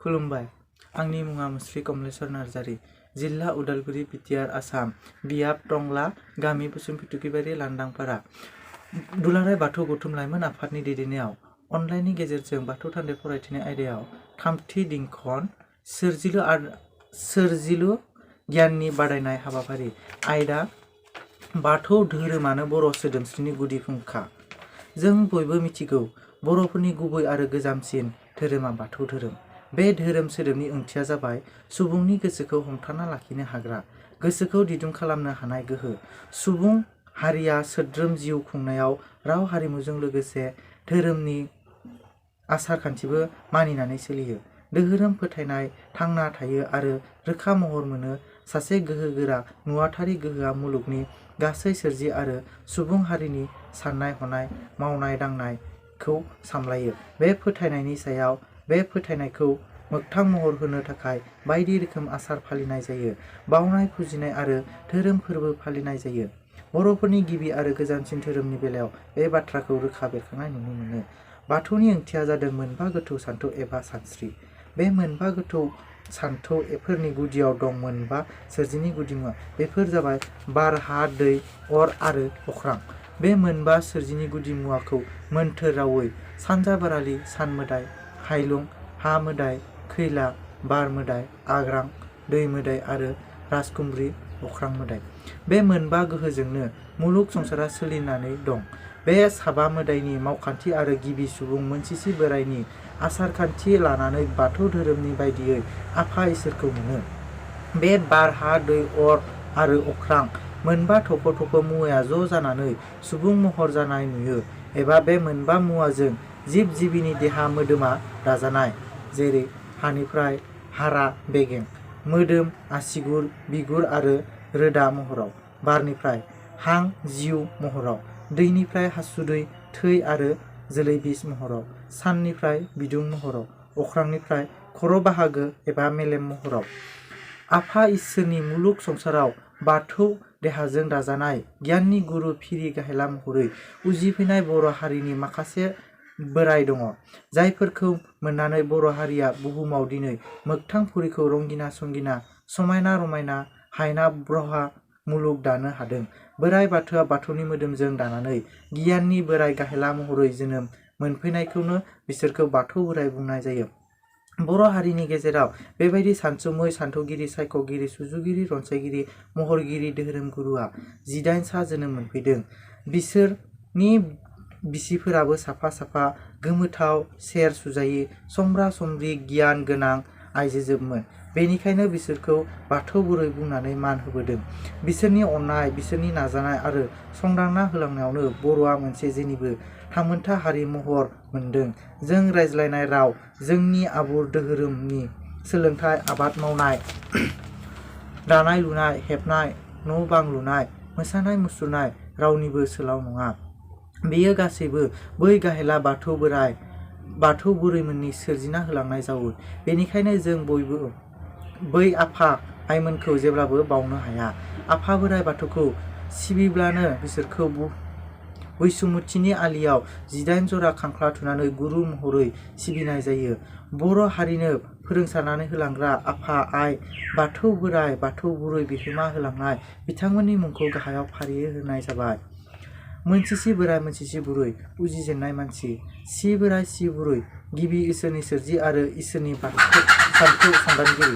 खुलुमबाय। आंनि मुङा मुस्रि कमलेश्वर नार्जारी। जिल्ला उदालगुरि बिटिआर आसाम। बियाब टंला गामि बसुमफिटुकिबारि लांदांपारा। दुलाराय बाथौ गौथुम लाइमोन आफादनि दैदेननायाव अनलाइननि गेजेरजों बाथौ थान्दै फरायथिनाय आयदायाव थामथि दिनखन सोरजिलु गियाननि बादायनाय हाबाफारि। आयदा बाथौ धोरोमानो बर' सोदोमस्रिनि गुदि फुंखा। जों बयबो मिथिगौ बर'फोरनि गुबै आरो गोजामसिन धोरोमा बाथौ धोरोम। बे धोरोम सोदोबनि ओंथिया जाबाय सुबुंनि गोसोखौ हमथाना लाखिनो हाग्रा, गोसोखौ दिदोम खालामनो हानाय गोहो। सुबुं हारिया सोद्रोम जिउ खुंनायाव राव हारिमुजों लोगोसे धोरोमनि आसार खान्थिबो मानिनानै सोलियो। धोरोम फोथायनाय थांना थायो आरो रोखा महर मोनो। सासे गोहोगोरा नुवाथारि गोहोआ मुलुगनि गासै सोरजि आरो सुबुं हारिनि साननाय हनाय मावनाय दांनायखौ सामलायो। बे फोथायनायखौ मोगथां महर होनो थाखाय बायदि रोखोम आसार फालिनाय जायो। बावनाय फुजिनाय आरो धोरोम फोरबो फालिनाय जायो। बर'फोरनि गिबि आरो गोजामसिन धोरोमनि बेलायाव बे बाथ्राखौ रोखा बेरखांनाय नुनो मोनो। बाथौनि ओंथिया जादों मोनबा गोथौ सानथौ एबा सानस्रि। बे मोनबा गोथौ सानथौफोरनि गुदियाव दं मोनबा सोरजिनि गुदिमुवा। बेफोर जाबाय बार, हा, दै, अर आरो अख्रां। बे मोनबा सोरजिनि गुदि मुवाखौ मोन्थोर रावै सानजा बारालि, सान मोदाय, हायलुं, हा मोदाय, खैला, बार मोदाय, आग्रां, दै मोदाय आरो राजखुंग्रि, अख्रां मोदाय। बे मोनबा गोहोजोंनो मुलुग संसारा सोलिनानै दं। बे साबा मोदायनि मावखान्थि आरो गिबि सुबुं मोनसिसि बोराइनि आसार खान्थि लानानै बाथौ धोरोमनि बायदियै आफा इसोरखौ मोनो। बे बार, हा, दै, अर आरो अख्रां मोनबा थख' मुवाया ज' जानानै सुबुं महर जानाय नुयो। एबा बे मोनबा मुवाजों जिब जिबिनि देहा मोदोमा दाजानाय। जेरै हानिफ्राय हारा बेगें, मोदोम आसिगुर बिगुर आरो रोदा महराव, बारनिफ्राय हां जिउ महराव, दैनिफ्राय हासुदै थै आरो जोलै बिज महराव, साननिफ्राय बिदुं महराव, अख्रांनिफ्राय खर' बाहागो एबा मेलेम महराव। आफा इसोरनि मुलुग संसाराव बाथौ देहाजों दाजानाय गियाननि गुरु फिरि गाहेला महरै उजिफैनाय बर' हारिनि माखासे बोराइ दङ, जायफोरखौ मोननानै बर' हारिया बुहुमाव दिनै मोगथां पुरिखौ रंगिना संगिना समायना रमायना हायना ब्रहा मुलुग दानो हादों। बोराइ बाथौआ बाथौनि मोदोमजों दानानै गियाननि बोराइ गाहेला महरै जोनोम मोनफैनायखौनो बिसोरखौ बाथौ बोराइ बुंनाय जायो। बर' हारिनि गेजेराव बेबायदि सानसुमै सानथौगिरि, सायख'गिरि, सुजुगिरि, रनसायगिरि, महरगिरि धोरोम गुरुआ 18 सा जोनोम मोनफैदों। बिसोरनि बिसिफोराबो साफा साफा गोमोथाव, सेर सुजायै, समब्रा समब्रि गियान गोनां आइजोजोबमोन। बेनिखायनो बिसोरखौ बाथौ बुरै बुंनानै मान होबोदों। बिसोरनि अननाय, बिसोरनि नाजानाय आरो संदानना होलांनायावनो बर'आ मोनसे जेनिबो थामोनथा हारि महर मोनदों। जों रायज्लायनाय राव, जोंनि आबुं दोहोरोमनि सोलोंथाइ, आबाद मावनाय, दानाय लुनाय, हेबनाय, न' बां लुनाय, मोसानाय मुसुरनाय रावनिबो सोलाव नङा। बेयो गासैबो बै गाहेला बाथौ बोराइ बाथौ बुरैमोननि सोरजिना होलांनाय जाउन। बेनिखायनो जों बयबो बै आफा आइमोनखौ जेब्लाबो बावनो हाया। आफा बोराइ बाथौखौ सिबिब्लानो बिसोरखौ बैसुमुथिनि आलियाव 18 जरा खांख्ला थुनानै गुरु महरै सिबिनाय जायो। बर' हारिनो फोरोंसारनानै होलांग्रा आफा आइ बाथौ बोराइ बाथौ बुरै बिहोमा होलांनाय बिथांमोननि मुंखौ गाहायाव फारियै होनाय जाबाय। मोनसिसि बोराइ मोनसिसि बुरै उजिजेननाय मानसि। सि बोराइ सि बुरै गिबि इसोरनि सोरजि आरो इसोरनि सानथौ संदानगिरि।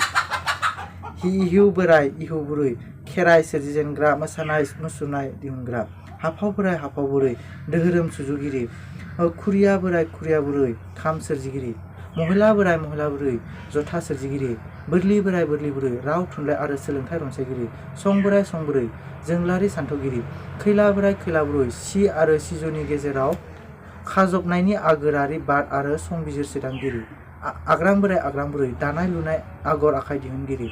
इहु बोराइ इहु बुरै खेराइ सोरजिजेनग्रा, मोसानाय मुसुरनाय दिहुनग्रा। हाफाव बोराइ हाफाव बुरै दोहोरोम सुजुगिरि। खुरिया बोराइ खुरिया बुरै खाम सोरजिगिरि। महिला बोराइ महिला बुरै जथा सोरजिगिरि। बोरलि बोराइ बोरलि बुरै राव थुनलाइ आरो सोलोंथाइ रनसायगिरि। सं बोराइ सं बुरै जोंलारि सानथौगिरि। खैला बोराइ खैला बुरै सि आरो सिजौनि गेजेराव खाजबनायनि आगोरारि बाद आरो संबिजिर सोदांगिरि। आग्रां बोराइ आग्रां बुरै दानाय लुनाय आगर आखाइ दिहुनगिरि।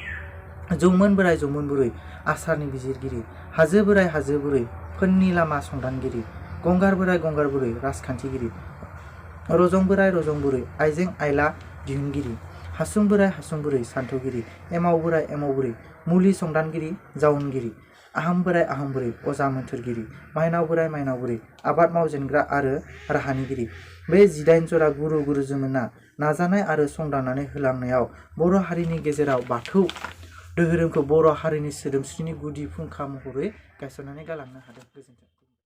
जौमोन बोराइ जौमोन बुरै आसारनि बिजिरगिरि। हाजो बोराइ हाजो बुरै फोननि लामा संदानगिरि। गंगार बोराइ गंगार बुरै राजखान्थिगिरि। रजं बोराइ रजं बुरै आइजें आइला दिहुनगिरि। हासुं बोराइ हासुं बुरै सानथौगिरि। एमाव बोराइ एमाव बुरै मुलि संदानगिरि जाउनगिरि। आहोम बोराइ आहोम बुरै अजा मोन्थोरगिरि। माइनाव बोराइ माइनाव बुरै आबाद मावजेनग्रा आरो राहानिगिरि। बे 18 जरा गुरु गुरुजोमोना नाजानाय आरो संदाननानै होलांनायाव बर' हारिनि गेजेराव बाथौ धोरोमखौ बर' हारिनि सोदोमस्रिनि गुदि फुंखा महरै गायसननानै गालांनो हादों। गोजोन्थों।